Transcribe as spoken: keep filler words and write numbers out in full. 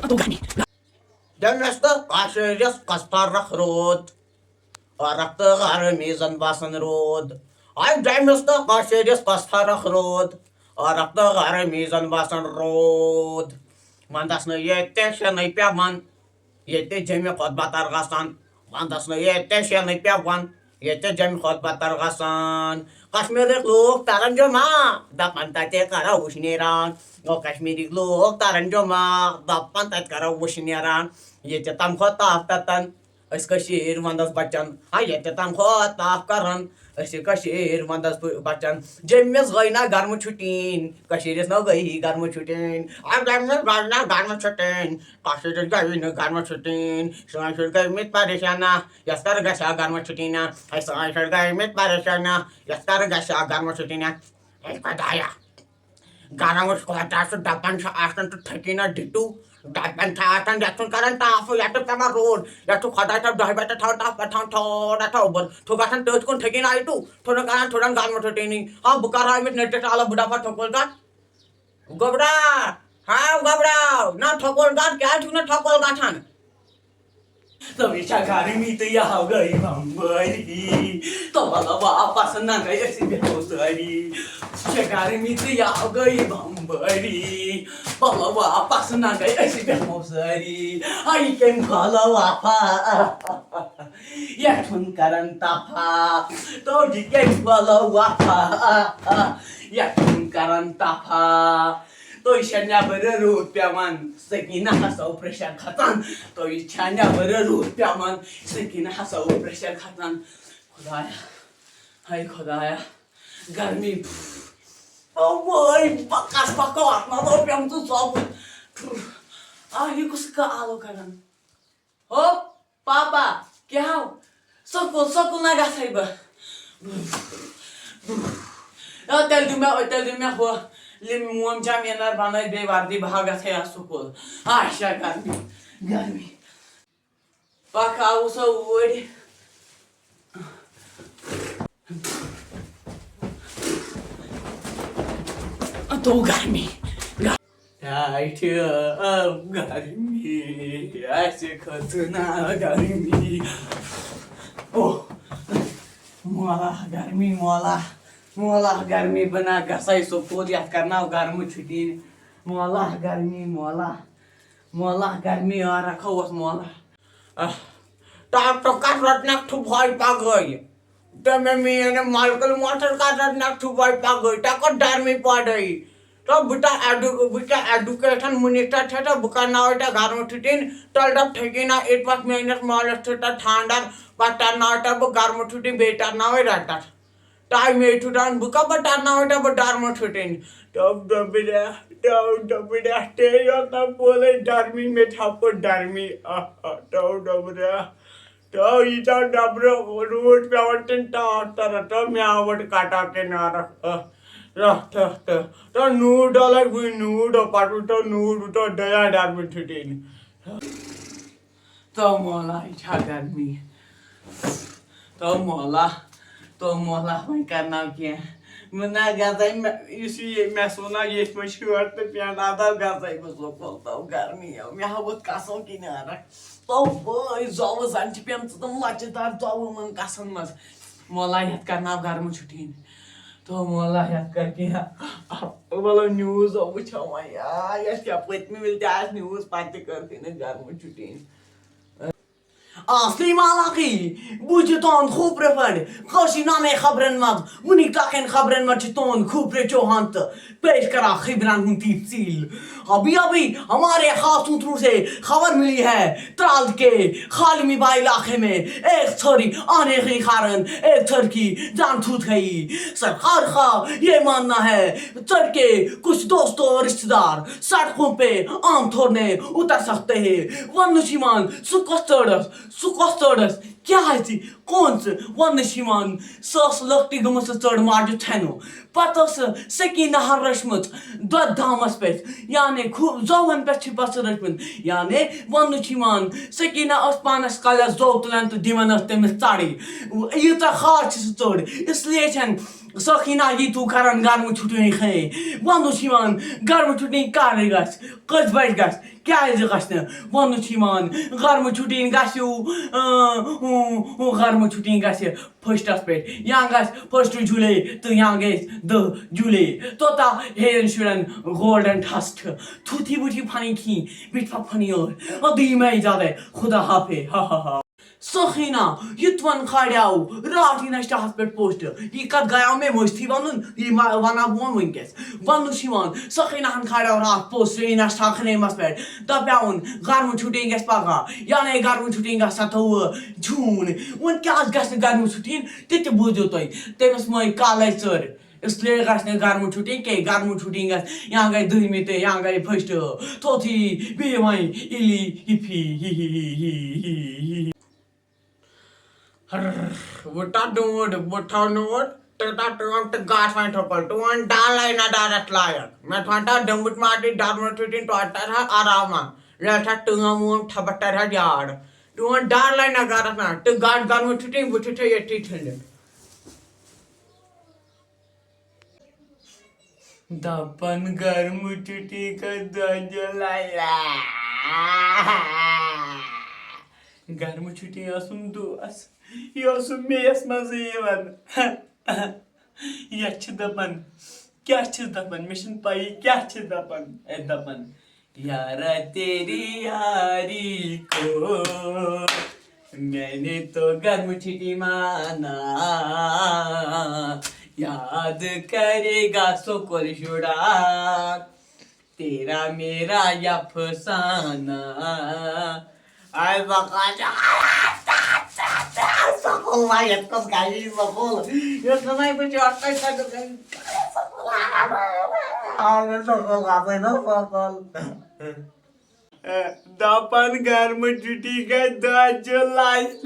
جٔمِس تہٕ کشمیٖرس کۄس فرق روٗد؟ عرق تہٕ گرمی زن باسان روٗد۔ آے جٔمِس تہٕ کشمیٖرس کۄس فرق روٗد؟ عرق تہٕ گرمی زن باسان روٗد۔ ونٛدس نہٕ ییٚتہِ شیٖنٕے پٮ۪وان، ییٚتہِ جیٚمہِ کھۄتہٕ بدتر گژھان۔ ونٛدس نہٕ ییٚتہِ شیٖنٕے پٮ۪وان، ییٚتہِ جیٚمہِ کھۄتہٕ بدتر گژھان۔ کشمیٖرٕکۍ لوٗکھ تران جمعہ، دپان تتہِ کرو وٕشنیران۔ او کشمیٖرٕکۍ لوٗکھ تران جمعہ، دپان تتہِ کرو وٕشنیران۔ ییٚتہِ تمہِ کھۄتہٕ تاپھ تتان۔ أسۍ کٔشیٖرِ ونٛدس بچان، ہا، ییٚتہِ تمہِ کھۄتہٕ تاپھ کران۔ أسۍ چھِ کٔشیٖرِ ونٛدس ب-، بچان۔ جیٚمِس گٔے نہ گرمہٕ چھُٹیٖن، کٔشیٖرِس نہ گٔیی گرمہٕ چھُٹیٖن۔ آ، جیٚمِس گٔے نہ گرمہٕ چھُٹیٖن، کٔشیٖرِس گٔیی نہٕ گرمہٕ چھُٹیٖن۔ سٲنۍ شُرۍ گٔمٕتۍ پریشانہ، یَتھ کر گژھِ ہا گرمہٕ چھُٹیٖنہ؟ ہے، سٲنۍ شُرۍ گٔمٕتۍ پریشانہ، یَتھ کر گژھِ ہا گرمہٕ چھُٹیٖنہ؟ ہے خۄدایا، گرم اوس کوتاہ سُہ دپان چھُ آسان تہٕ تھٔکِو نہ دِتو۔ دپان چھُ آسان یتھ چھُنہٕ کران تاپھ، یتھ چھُ پٮ۪وان روٗد، یتھ چھُ خۄداے تھاو دۄہہِ بجہِ تھاوان تاپھ، پتہٕ تھاوان تھوڑا تھاوان بُر۔ تھوٚو گژھان تٔتھۍ کُن تھٔکِو نہ آیتو، تھوٚو نہٕ کران تھوڑا گرمہٕ ٹھٔٹھِنٕے۔ ہا بہٕ کرٕ ہا أمِس نٔٹِس آلو، بہٕ دپہٕ ہا تھوٚکُل ژَٹ۔ گوٚبرا، ہاو گوٚبرا، نہ تھوٚکُل ژَٹ، کیٛازِ چھُکھ نہٕ تھوٚکُل ژَٹان؟ تہٕ یہِ چھا گرمی تہٕ یہِ ہا گٔے بمبٲری۔ تہٕ وَلہٕ واپس نہ گٔے أسۍ بیٚہمو سٲری۔ یہِ چھا گرمی تہٕ یہِ ہا گٔے بمبٲری۔ وَلہٕ واپس نہ گٔے أسۍ بیٚہمو سٲری۔ ہا یہِ کٔمۍ کھولو وفا؟ یَتھ چھُنہٕ کران تفا۔ تو یہِ کٔمۍ کھولو وفا؟ یَتھ چھُنہٕ کران تفا۔ تُہۍ چھا نٮ۪برٕ روٗد پٮ۪وان، سکیٖنہ ہسا اوس پریشر کھژان۔ تُہۍ چھا نٮ۪برٕ روٗد پٮ۪وان، سکیٖنہ ہسا اوس پریشر کھژان۔ خۄدایا، ہاے خۄدایا، گرمی۔ او وٲے، بہٕ کس پکو اتھ منٛز، او پیوٚم ژٕ ژۄپ۔ آ، یہِ کُس کالو کران؟ ہو، پاپا، کیٛاہ ہو؟ سکوٗل، سکوٗل نہ گژھے بہٕ۔ آ، تیٚلہِ دِ مےٚ، تیٚلہِ دِ مےٚ ہُہ، یہِ موم جام اِنر بنٲوِتھ بیٚیہِ وردی، بہٕ ہا گژھے آز سکوٗل۔ آچھا، گرمی، گرمی۔ پکھ آوُس ہا اوٗرۍ۔ تو گرمی۔ ٹاٹھہِ گرمی، اَسہِ کھٔژ نا گرمی۔ اوہ، مولا گرمی، مولا، مولا گرمی، بہٕ نا گژھے سکوٗل، یَتھ کرناو گرمہٕ چھُٹی۔ مولا گرمی، مولا، مولا گرمی، آ رکھو اوس مولا۔ آہ، ٹاٹھہِ کر رٹنک ٹھُپھاے پگٲے۔ تہٕ مےٚ میٛٲنۍ ملکل موٹر کر رٹنک ٹھُپھاے پگٲے۔ تہ کر ڈرمی پاڈٲیی۔ تہٕ بہٕ تہ ایڈو-، بہٕ تہ ایڈوکیشن منسٹر چھے تہ بہٕ کرناوے تہ گرمہٕ چھُٹی۔ تیٚلہِ دپ ٹھٔکِو نہ، ییٚتہِ پتہٕ میٛٲنِس مٲلِس چھُ تہ ٹھانڈر، پتہٕ ترناوے تہ بہٕ گرمہٕ چھُٹی، بیٚیہِ ترناوے رٹتھ۔ تہٕ اَمے چھُ دَپان، بہٕ کَپٲرۍ تَرناوَے ژےٚ، بہٕ ڈَرمہٕ چھُٹِنۍ۔ ٹَو ڈَبریا، ٹَو ڈَبریا، ٹے یوت نہ بولے ڈَرمی، مےٚ چھا پوٚت ڈَرمی۔ آہ، آہ، ٹَو ڈَبریا، ٹَو ییٖژاہ ڈَبرٕ روٗد پٮ۪وان تِم ٹاٹھ تَران، ٹَو مےٚ آوُٹ کَٹا کِنارَس۔ آہ، رَٹھ، رَٹھ، رَٹھ، ٹَو نوٗڈ ڈَلَے وٕنۍ نوٗڈ، پَتہٕ وٕچھتو نوٗڈ، وٕچھتو دَیا ڈَرمہٕ چھُٹِنۍ۔ تو مولا، یہِ چھا گرمی؟ تو مولا، تو مولا، وۄنۍ کرناو کینٛہہ۔ بہٕ نہ گژھے، مےٚ، یُس یہِ مےٚ سُونا ییٚتھۍ منٛز شٲٹ تہٕ پینٹ، اَتھ آو گژھے بہٕ سکوٗل، تو گرمی آو۔ مےٚ ہا ووٚتھ کَسو کِنۍ عرق۔ تو بٲے، زۄوٕ زَن چھِ پیمژٕ تِم لۄکچہِ دار زۄوٕ یِمَن کَسَن منٛز۔ مولا، یَتھ کرناو گرمہٕ چھُٹی۔ تو مولا، یَتھ کر کینٛہہ۔ وَلہٕ نِوٕز وٕچھو وۄنۍ۔ آ، یَتھ کیٛاہ پٔتمہِ وِلہِ تہِ آسہِ نِوٕز، پَتہٕ تہِ کٔرتھٕے نہٕ گرمہٕ چھُٹی۔ اصلی مالاقی، بہٕ چھُس تُہُنٛد خوٗپرٕ پٲٹھۍ کٲشِر نامے خبرن منٛز، وُنیُک تام خبرن منٛز چھُ تُہُنٛد خوٗپرٕ چوہان تہٕ پیش کران خبرن ہُنٛد تفصیل۔ ابھی ابھی ہمارے خاص سوتروں سے خبر ملی ہے، ترال کے خالمی با علاقے میں ایک چھوری آنے کے کارن ایک چھوری کی جان چھوٹ گئی۔ سرکار کا یہ ماننا ہے، چھوری کے کچھ دوست اور رشتے دار سڑکوں پہ عام طور نہیں اتر سکتے ہیں۔ وننہٕ چھُ یِوان، سُہ کۄس ژٔڑ ٲس، سُہ کۄس ژٔڑ ٲس، کیٛازِ؟ کون ژٕ؟ وَننہٕ چھِ یِوان، سۄ ٲس لۄکٹٕے گٔمٕژ تہٕ ژٔڑ ماجہِ ژھٮ۪نو۔ پَتہٕ ٲس سکیٖنہ ہن رٔچھمٕژ دۄدٕ دامَس پٮ۪ٹھ، یعنی کھُ-، زووَن پٮ۪ٹھ چھِ پَتہٕ سۄ رٔچھمٕژ۔ یعنی وَننہٕ چھِ یِوان، سکیٖنہ ٲس پانَس کَلَس زوٚو تُلان تہٕ دِوان ٲس تٔمِس ژَڑٕے۔ ییٖژاہ خاص چھِ سُہ ژٔڑ، اس لیے چھَنہٕ سکیٖنہ ییٖتوٗ کَران گرمہٕ چھُٹی کھے۔ وَننہٕ چھِ یِوان، گرمہٕ چھُٹی کَر گژھِ، کٔژِ بَجہِ گژھِ؟ کیٛازِ گژھِ نہٕ؟ وَننہٕ چھِ یِوان، گرمہٕ چھُٹیٖن گژھِو، اۭں، اۭں، اۭں، گرمہٕ چھُٹیٖن گژھِ فٔسٹَس پٮ۪ٹھ، یا گژھِ فٔسٹ جُلے تہٕ یا گژھِ دَہ جُلے۔ توٚتام ہیٚین شُرٮ۪ن گولڈن ٹھس چھِ۔ تھُتھی وُتھی پھنٕنۍ کھیٖنۍ، مِٹھا پھنٕنۍ ٲٹھ۔ اَدٕ یہِ مےٚ زیادَے، خدا حافظ، ہا ہا ہا۔ سخینا، یہِ تُہن کھاڑیاو راتھ یہِ نشٹہس پٮ۪ٹھ پوسٹ۔ یہِ کتھ گیاو مےٚ مٔشتھٕے ونُن، یہِ ما-، ونہٕ بہٕ وۄنۍ وٕنکیٚس۔ وننہٕ چھُ یِوان، سخینا ہن کھاڑیاو راتھ پوسٹ یہِ نشٹہ خنیمس پٮ۪ٹھ۔ دپیاوُن، گرمہٕ چھُٹی گژھِ پگاہ، یعنی گرمہٕ چھُٹی گژھِ ستووُہ جوٗن۔ وۄنۍ کیٛازِ گژھِ نہٕ گرمہٕ چھُٹی؟ تہِ تہِ بوٗزِو تُہۍ۔ تٔمِس مٲج کالے ژٔر۔ اس لیے گژھِ نہٕ گرمہٕ چھُٹی کینٛہہ، گرمہٕ چھُٹی گژھِ یا گٔے دٔہمہِ تہٕ یا گٔے فٔسٹ۔ تھوٚتھی بیٚیہِ وۄنۍ اِلی ہِفی ہی ہی ہی ہی ہی ہی۔ ہر، وٕٹا ڈوٗنٛڈ، وٕٹھو نوٗر، ٹٕٹا ٹٲم تہٕ گاش وۄنۍ ٹھوکُل۔ ٹون ڈالے نہ ڈارس لایق۔ مےٚ تھوان تا ڈٔمبٕچ ماٹی ڈرمہٕ ٹھُٹِن توتہِ ترِ ہا آرام۔ ییٚلہِ تھا ٹٲم وٲم تھپھ ترِ ہا یاد۔ ٹون ڈالے نہ گرس نہ۔ تہٕ گاش گرمہٕ ٹھُٹِن بہٕ ٹھُٹھے ییٚتھی ٹھٔنڈِتھ۔ دپان گرمہٕ چھُٹی کر دۄہ جولائی۔ گرمہٕ چھُٹی ٲسٕم دوس، یہِ اوسُم مے یس منٛزٕے یِوان۔ یتھ چھِ دپان، کیٛاہ چھِس دپان؟ مےٚ چھِنہٕ پَیی کیٛاہ چھِس دپان۔ اے دپان، یارا تیری یاری کو میں نے تو گرم چھٹی مانا، یاد کرے گا سکول شڑا، تیرا میرا افسانہ۔ آے بقا، سکول وا، یتھ کس گری سکول، یتھ ناے بچ اٹھ تک۔ آے سکول، آے سکول، آے سکول۔ دپان گرمہٕ چھُٹی گژھِ دۄہ جُلایَس۔